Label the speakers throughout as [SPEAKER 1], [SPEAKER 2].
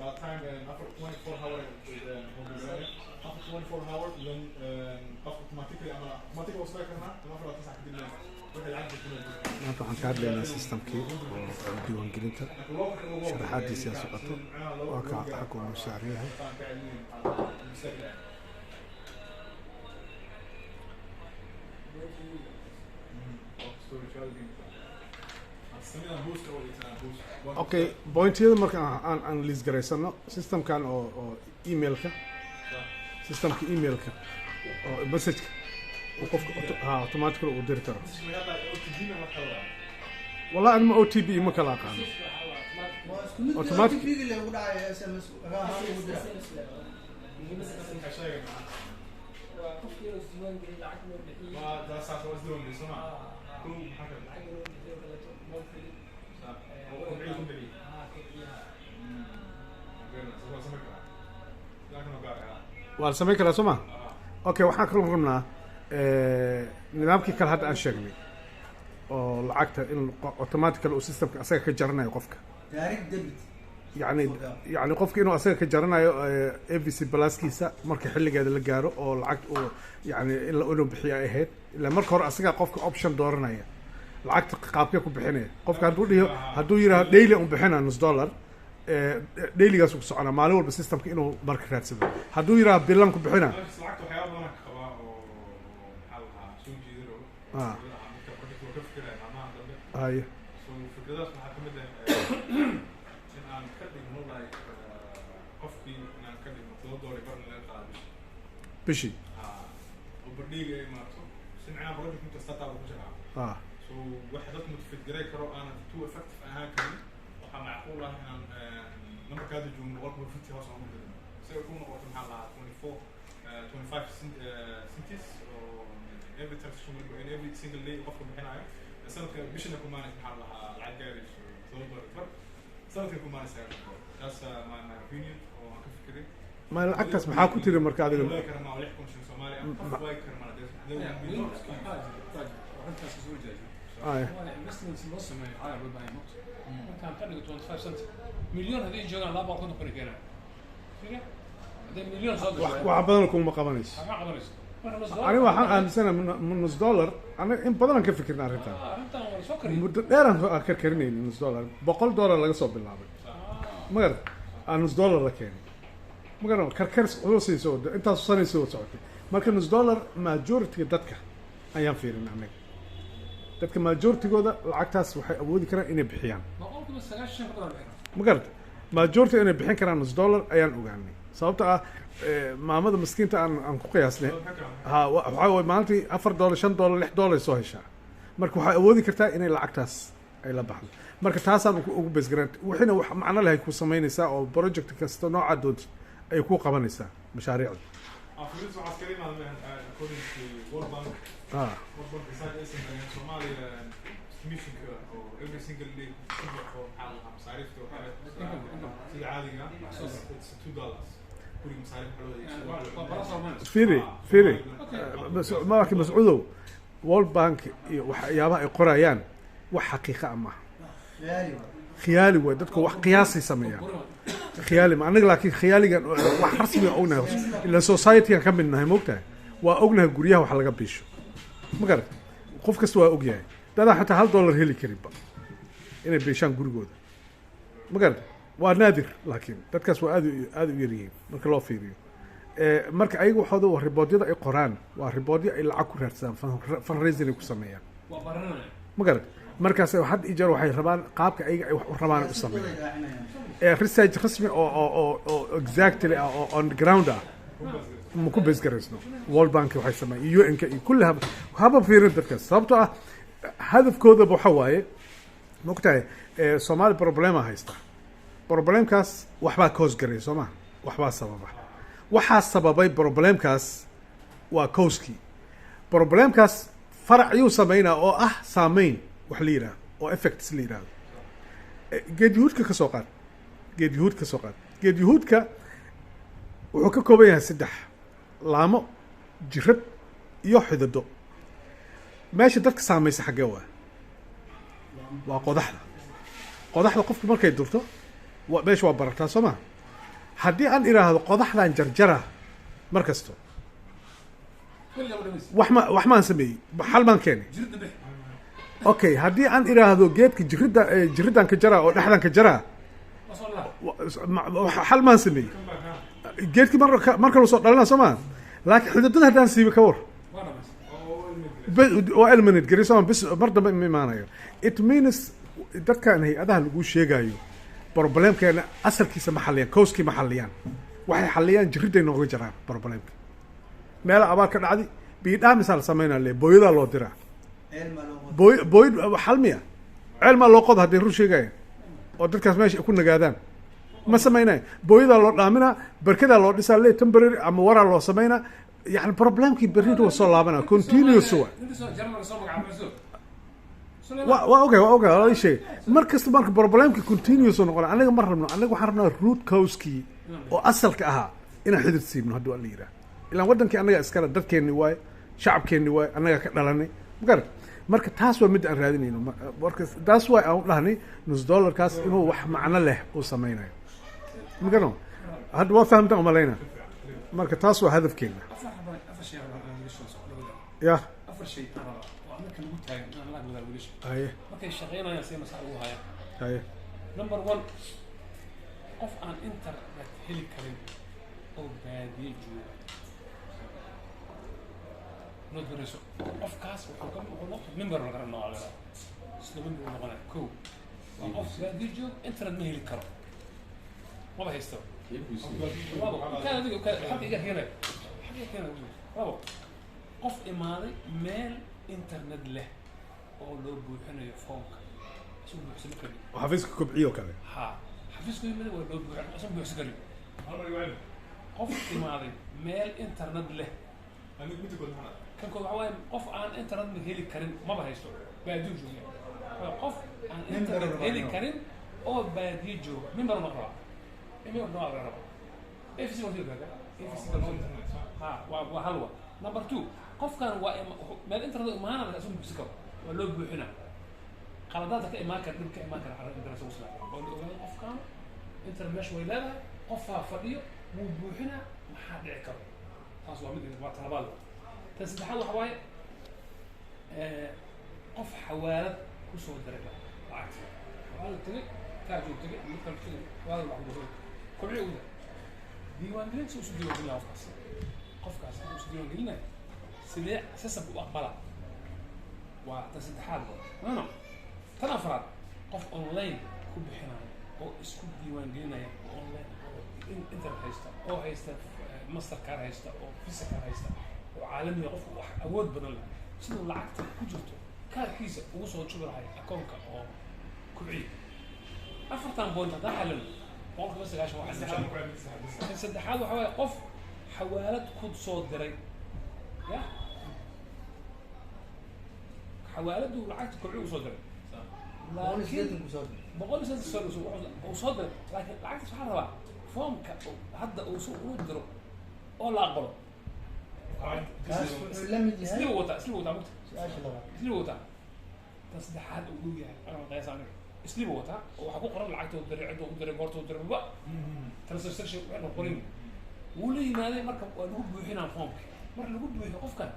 [SPEAKER 1] By the time after 24 hour after 24 hour, then qofka automatically ama automatic waa soo karnaa ama 24 saac kadib wixii lacag bixinaya.
[SPEAKER 2] Maanta waxaan ka hadlaynaa systemkii oo diiwaangelinta sharaxaadiisa socoto. Waa ka xagga uu saaran yahay. Okay, pointyada marka aan list garaysano systemkan oo emailka, systemka emailka oo messageka uu qofka automatically uu diri karo. Wallahi anima OTP ma kala aqaano. Automatic.
[SPEAKER 3] OTP lagu dhacayo SMS ahaan ugu dira.
[SPEAKER 4] Waa qofkii inuu isdiiwaan geliyey, lacag loo bixiyey. Lacag loo bixiyo kaleeto monthly. Kobciyaha.
[SPEAKER 2] Waa la samayn karaa, soo ma? Okay, waxaan kaloo rabnaa nidaamkii kale hadda aan sheegnay oo lacagta in automatically uu systemka asaga ka jaranayo qofka.
[SPEAKER 3] Direct debit.
[SPEAKER 2] Yani qofka inuu asaga ka jaranayo AVC Pluskiisa marka xilligeeda la gaaro oo lacag uu yani in inuu bixiyo ay ahayd. Ila marka hore asagaa qofka option dooranaya lacagta qaabkee ku bixinaya. Qofka hadduu dhiho, hadduu yidhaahdo daily un bixina nus dollar, dailygaas ku soconaa maalin walba systemka inuu marka raadsado. Hadduu yidhaahdo bilan ku bixina.
[SPEAKER 1] Lacagta waxyaaba badan ka qabaa oo maxaa la dhahaa soo jeedin oo marka project waa ka fikiraya maalmaha dambe.
[SPEAKER 2] Haye.
[SPEAKER 1] So fikradaas waxaa kamid ah in aan ka dhigno like qofkii inaan ka dhigno $7.25 in laga qaado
[SPEAKER 2] bishii.
[SPEAKER 1] Bishii oo bardhiga ay imaato si macnaha project inta startup ku jiraa. So waxa dadka motivate garay karo aanan too effective ahaan karin, waxaa macquul ah inaan numberka hadda joogno 50% hoos aan u gelino si ay ku noqoto maxaa la dhahaa 24, 25 cents oo every transaction in every single day qofka bixinayo. Sanadka bishina ku imaanaysa maxaa la dhahaa lacag gaarayso $7.25, sanadka ku imaanaysa $9. That's my opinion oo aan ka fikiray.
[SPEAKER 2] Ma lacagtaas maxaa ku tiri marka adiga?
[SPEAKER 1] Waay kara ma 6,000 shilin Soomaali ah qof waay kara ma there will be no excuse.
[SPEAKER 5] Arrintaas kasoo horjeedo.
[SPEAKER 2] Ay.
[SPEAKER 5] Waa investments loo sameeyo caalam loo baahan yahay. Markaan ka dhigo 25 cent, milyan hadday joogaan 250 ay keenaan. Fiiriya, hadday milyan soo gasho
[SPEAKER 2] wax badan kuma qabanayso.
[SPEAKER 5] Waxma qabanayso marka nus dollar.
[SPEAKER 2] Aniga waxaan aaminsanahay nus dollar aniga in badan aan ka fikirna arrintan.
[SPEAKER 5] Arrintan waa la soo kariyey.
[SPEAKER 2] Muddo dheer aan karkarinayni nus dollar. $100 laga soo bilaabay, ma garat, aan nus dollar la keenay, ma garan, karkaris culusiisa oo intaas sanaysa oo socotay. Marka nus dollar majority dadka ayaan fiirin anaga, dadka majoritygooda lacagtaas waxay awoodi karaan inay bixiyaan.
[SPEAKER 5] 90% ka badan bixin.
[SPEAKER 2] Ma garata, majority inay bixin karaan nus dollar ayaan ogaanay, sababta ah maamada miskiinta aan ku qiyaasnay ha waxaa waye maalintii $4, $5, $6 soo heshaa. Marka waxay awoodi kartaa inay lacagtaas ay la baxdo. Marka taasaan ugu base garan wixiina wax macno leh ay ku samaynaysaa oo project kasta noocaa doontid ay ku qabanaysaa mashaariicda.
[SPEAKER 1] Fikradaas waxaa iskaga imaada according to World Bank. World Bank research ay sameeyeen Soomaaliya estimationka oo every single day ku baxo maxaa la dhahaa masaariifta oo kale sida caadiga ah, it's $2 guriga masaariif waxaa loo adeegsado.
[SPEAKER 5] Waa bara Soomaali.
[SPEAKER 2] Firi, firi, marka Mascuudow, World Bank iyo waxyaabaha ay qorayaan wax xaqiiqa ah maaha.
[SPEAKER 3] Khiyaali waa.
[SPEAKER 2] Khiyaali waay, dadku wax qiyaasay sameeyaan, khiyaali ma anaga, laakiin khiyaaligan wax rasmi ah ognahay, ila society-gan ka mid nahay, moogtahay, waa ognahay guryaha wax laga biisho, ma garat? Qof kasta waa ogyahay dadaa xataa $1 heli karinba inay biishaan gurigooda, ma garat? Waa naadir, laakiin dadkaas waa aad u yaryihiin marka loo fiiriyo. Marka ayaga waxooda waa reportyada ay qoraan, waa reportyo ay lacag ku raadsadaan, fundraising ay ku sameeyaan.
[SPEAKER 5] Waa baranaya.
[SPEAKER 2] Ma garat? Markaas had iyo jeer waxay rabaan qaabka ayaga ay wax u rabaan ay u sameeyaan.
[SPEAKER 3] Raacinayaan.
[SPEAKER 2] Research rasmi oo exactly ah oo on the ground ah ma ku base garaysno. World Bank waxay sameeyaan iyo UN-ka iyo kulli haba fiirin dadkaas, sababtoo ah hadafkoodaba waxa waaye, maogtahay, Soomaali problema haysta, problemkaas waxbaa cause garay, soo ma? Waxbaa sababa, waxaa sababay problemkaas waa causekii. Problemkaas farac yuu sameynaa oo ah saameyn wax la yidhahdo oo effects la yidhahdo. Geed yuhuudka ka soo qaad, geed yuhuud ka soo qaad. Geed yuhuudka wuxuu ka kooban yahay saddex laamo, jirad iyo xidado. Meesha dadka saamaysa xaggee waa? Waa qodaxda. Qodaxda qofku markay durto meesha waa barataa, soo ma? Haddii aan idhaahdo qodaxdan jarjara mar kasto,
[SPEAKER 5] Weligaa ma dhamaysid.
[SPEAKER 2] Wax maan sameeyey? Xal maan keenay?
[SPEAKER 5] Jiridda bix.
[SPEAKER 2] Okay, haddii aan idhaahdo geedka jirida, jiriddan ka jaraa oo dhexdan ka jaraa,
[SPEAKER 5] Waa soo laa.
[SPEAKER 2] Xal maan sameeyey? Geedkii mar kale soo dhalana, soo maa? Laakiin xididada haddaan siiba, ka war?
[SPEAKER 5] Waa dhamaysid.
[SPEAKER 2] Waa eliminate gari, soo ma? Bis mar dambe ma imaanayo. It means dadkan hay-adaha lagu sheegayo problemkeena asalkiisa ma xaliyaan, cause-kii ma xaliyaan. Waxay xaliyaan jiridday nooga jaraan problemka. Meela abaar ka dhacday, biyo dhaamisaa la sameynaa, le booyadaa loo diraa.
[SPEAKER 3] Ceel maa loo qodo?
[SPEAKER 2] Booyad xal miya? Ceel maa loo qodo? Hadday run sheegayaan oo dadkaas meesha ay ku nagaadaan, ma samaynayo. Booyadaa loo dhaaminaa, barkadaa loo dhisaa, le temporary ama waraa loo sameynaa. Yani problemkii berrina waa soo laabanaa, continuous wa.
[SPEAKER 5] Ninka soo Jarmalka soo magacaabay soo.
[SPEAKER 2] Waa okay, waa okay, waa ii sheegay. Mar kasta marka problemki continuous oo noqona, anaga ma rabno. Anaga waxaan rabnaa root cause-kii oo asalka ahaa inaan xidid siibno, haddii waa la yidhaah. Ilaan waddankii annaga iskale, dadkeenni waaye, shacabkeenni waaye, annaga ka dhalanay, magarat? Marka taas waa mid aan raadinayno. Marka taas waa aan u dhahnay nus dollarkaas inuu wax macno leh uu sameynayo, magarano? Hadda waa fahamtaan umalayna. Marka taas waa hadafkeena.
[SPEAKER 5] Afar xabo, afar shay aan rabaa inaan wiilasha soo dhawaado.
[SPEAKER 2] Ya.
[SPEAKER 5] Afar shay aan rabaa oo annaka lagu taagan inaan la wadaag wiilasha.
[SPEAKER 2] Haye.
[SPEAKER 5] Markay shaqaynayaan, see maskax ugu hayaan.
[SPEAKER 2] Haye.
[SPEAKER 5] Number one, qof aan internet heli karin oo baadiye jooga, nood garayso, qofkaas wuxuu noqon member laga rabaa laga sida member uu noqonaya. Kow, waa qof baadiye jooga, internet ma heli karo, maba haysto. Labo, kaan adiga xagga iga keenay, xagga iga keenay. Labo, qof imaaday meel internet leh oo loo buuxinayo foomka, isagu buuxsami karin.
[SPEAKER 2] Xafiiska Kobciyo kale.
[SPEAKER 5] Ha, xafiisku yimid, waa loo buuxin, isagu buuxsan karin. Qof imaaday meel internet leh. Kan kood waxa waaye qof aan internet ma heli karin, maba haysto, baadiyo jooga. Waa qof aan
[SPEAKER 3] Member
[SPEAKER 5] internet
[SPEAKER 3] rabaa
[SPEAKER 5] heli
[SPEAKER 3] inuu.
[SPEAKER 5] karin oo baadiyo jooga, member ma rabaa, member ma laga rabaa, EVC waa gaga, EVC. Ha, waa hal. Wa number two, qofkan waa meel internet imaana laga soo buuxsan karo, waa loo buuxina. Qaladaadka ka imaan kara, dhib ka imaan kara carrada internet ugu sameeya oo la ogaado qofkan internet meesha way leedahay, qofaa fadhiyo, wuu buuxinaa, maxaa dhici karo? Taas waa mid, waa talabaad. Tan saddexaad waxa waaye qof xawaalad kusoo diray lacagta, xawaalad tegay, taajuu tegay, mid kale tegay, xawaalad wax ku Kobciyo uda diiwaangelinta isu diiwaangelinaya qofkaas isu diiwaangelinaya, sidee systemka u aqbala? Waa tan saddexaad. No, tan afraad, qof online ku bixinaya oo isku diiwaangelinaya oo online oo internet haysta oo haysta Mastercard haysta oo Visa card haysta oo caalamiga, qofku wax awood badan leh, siduu lacagta ku jirto kaarkiisa ugu soo jubi lahay akoonka oo Kobciya. Afartan point haddaan xalino, 90% waa xalin. Kan saddexaad waxa waaye qof xawaalad ku soo diray, ya xawaaladdu lacagta Kobciya usoo diray.
[SPEAKER 3] Boqol iyo
[SPEAKER 5] Laakiin
[SPEAKER 3] siddeetan ku soo diray.
[SPEAKER 5] 180 uu soo diray, laakiin lacagtaas waxaa rabaa foomka hadda uu soo uu diro oo la aqbalo.
[SPEAKER 3] Kaas wuxuu la mid yahay
[SPEAKER 5] Isliba wataa, isliba wataa mugta.
[SPEAKER 3] Su-aasha labaad.
[SPEAKER 5] Isliba wataa. Tan saddexaad uu dhow yahay anaa qiyaas aniga. Isliba wataa oo waxaa ku qoran lacagta uu diray, cidda uu diray, goorta uu diray, ba transaction waxna qorin wuu la yimaaday. Marka waa lagu buuxinaa foomka. Marka lagu buuxiyo qofkan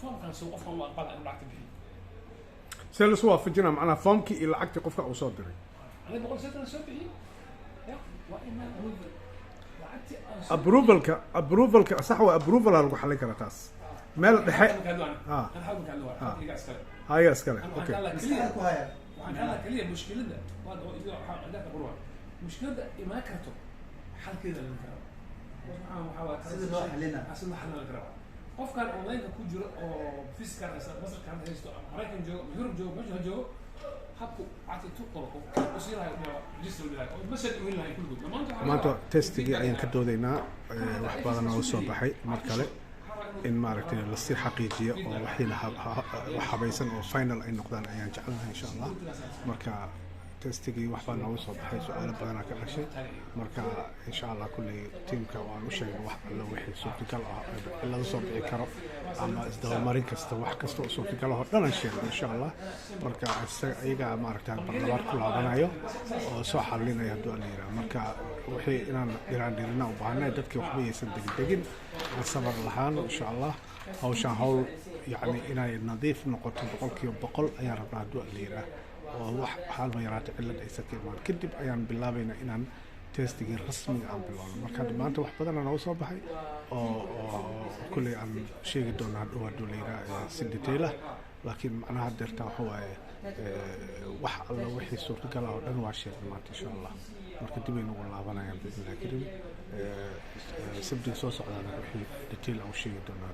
[SPEAKER 5] foomkan, soo qofkan u aqbala inuu lacagta bixiyo?
[SPEAKER 2] See lasu waafajinaa macnaha foomkii iyo lacagtii qofka uu soo diray?
[SPEAKER 5] Aniga 180 soo bixiyey, ya waa inaan lacagtii aan soo
[SPEAKER 2] Approvalka sax waa approval lagu xallin karaa taas meel dhexe. Ah.
[SPEAKER 5] Ana xalka ka hadlo, iga iskale.
[SPEAKER 2] Haya, iskale.
[SPEAKER 5] Ana waxaan
[SPEAKER 2] Okay.
[SPEAKER 5] ka hadlaa keliya
[SPEAKER 3] Maskaxda ku haya.
[SPEAKER 5] Waxaan ka hadlaa keliya mushkiladda waa oo iyo waxaa indhaha qurwa mushkiladda imaan karto, xalkeeda laga karaa. Waxaa waa
[SPEAKER 3] Sida loo xalina.
[SPEAKER 5] Sida loo xalina laga rabaa. Qofkan online-ka ku jiro oo Visa card haysta, Mastercard haysto, ama Maraykan joogo ama Yurub joogo, meesha ha joogo, habku lacagta intuu qabo oo u sii lahay, register lahay oo message u heli lahay kulligood dhammaanta waxaa laga
[SPEAKER 2] Maanta
[SPEAKER 5] rabaa
[SPEAKER 2] testigii ayaan ka doodaynaa. Wax badan oo soo baxay mar kale in maaragtay lasii xaqiijiyo oo wixii la wax habaysan oo final ay noqdaan ayaan jecelnahay, insha Allah. Marka testigii wax baa nooga soo baxay, su-aalo badanaa ka dhashay. Marka insha Allah kulley tiimka waan u sheegay wax alla wixii suurtagal ah ee laga soo bixi karo ama isdabamarin kasta, wax kasta oo suurtagal ah oo dhan aan sheegay, insha Allah. Marka iyagaa maaragtay barlabaad ku laabanayo oo soo xalinaya hadduu alla yidhaha. Marka Wixii inaan dhiraan dhirina u baahanay, dadkii waxba yaysan degdegin, aan sabar lahaano insha Allah. Hawshaan hawl yacni inay nadiif noqoto 100% ayaan rabnaa hadduu Alla yiraah, oo wax haalma yaraata cillad aysan ka imaan. Kadib ayaan bilaabaynaa inaan testigii rasmiga aan bilowno. Marka hadda maanta wax badan aa nooga soo baxay oo kulley aan sheegi doono hadhow hadduu la yiraah si detail ah. Laakiin macnaha deerta waxa waaye, wax alla wixii suurtagal ah oo dhan waa sheegnay maanta insha Allah. Marka dib ay nagu laabanayaan biidnillahi karim. Sabtiga soo socdaana wixii detail aan u sheegi doonaa.